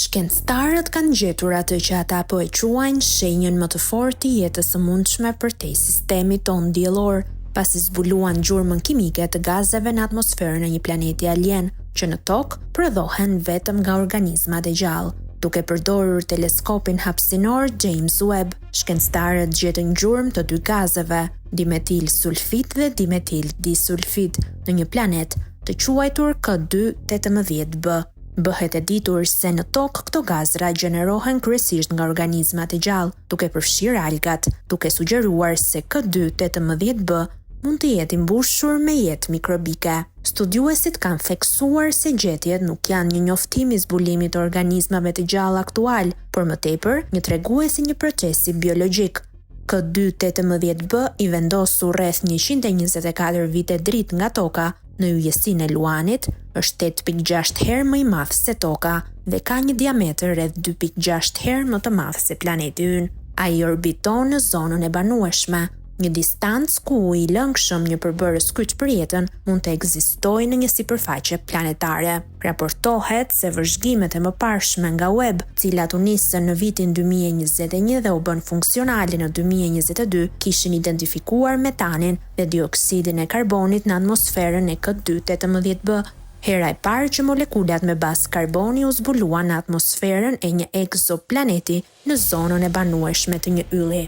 Shkencëtarët kanë gjetur atë që ata po e quajnë shenjën më të fortë të jetës së mundshme përtej sistemit tonë diellor, pasi zbuluan gjurmën kimike të gazeve në atmosferën e një planeti alien, që në Tokë prodhohen vetëm nga organizmat e gjallë. Duke përdorur teleskopin hapësinor James Webb, shkencëtarët gjetën gjurmë të dy gazeve, dimetil sulfid dhe dimetil disulfid, në një planet të quajtur K2-18b. Bëhet e ditur se në Tokë këto gazra gjenerohen kryesisht nga organizmat e gjallë, duke përfshirë algat, duke sugjeruar se K2-18b mund të jetë i mbushur me jetë mikrobike. Studiuesit kanë theksuar se gjetjet nuk janë një njoftim i zbulimit të organizmave të gjallë aktualë, por më tepër një tregues i një procesi biologjik. K2-18b i vendosur rreth 124 vite dritë nga Toka, në yjësinë e Luanit, është 8.6 herë më i madh se Toka dhe ka një diametër rreth 2.6 herë më të madh se planeti ynë. Ai orbiton në zonën e banueshme, një distancë ku uji i lëngshëm, një përbërës kyç për jetën, mund të ekzistojë në një sipërfaqe planetare. Raportohet se vëzhgimet e mëparshme nga Webb, të cilat u nisën në vitin 2021 dhe u bënë funksionale në 2022, kishin identifikuar metanin dhe dioksidin e karbonit në atmosferën e K2-18b, hera e parë që molekulat me bazë karboni u zbuluan në atmosferën e një ekzoplaneti në zonën e banueshme të një ylli.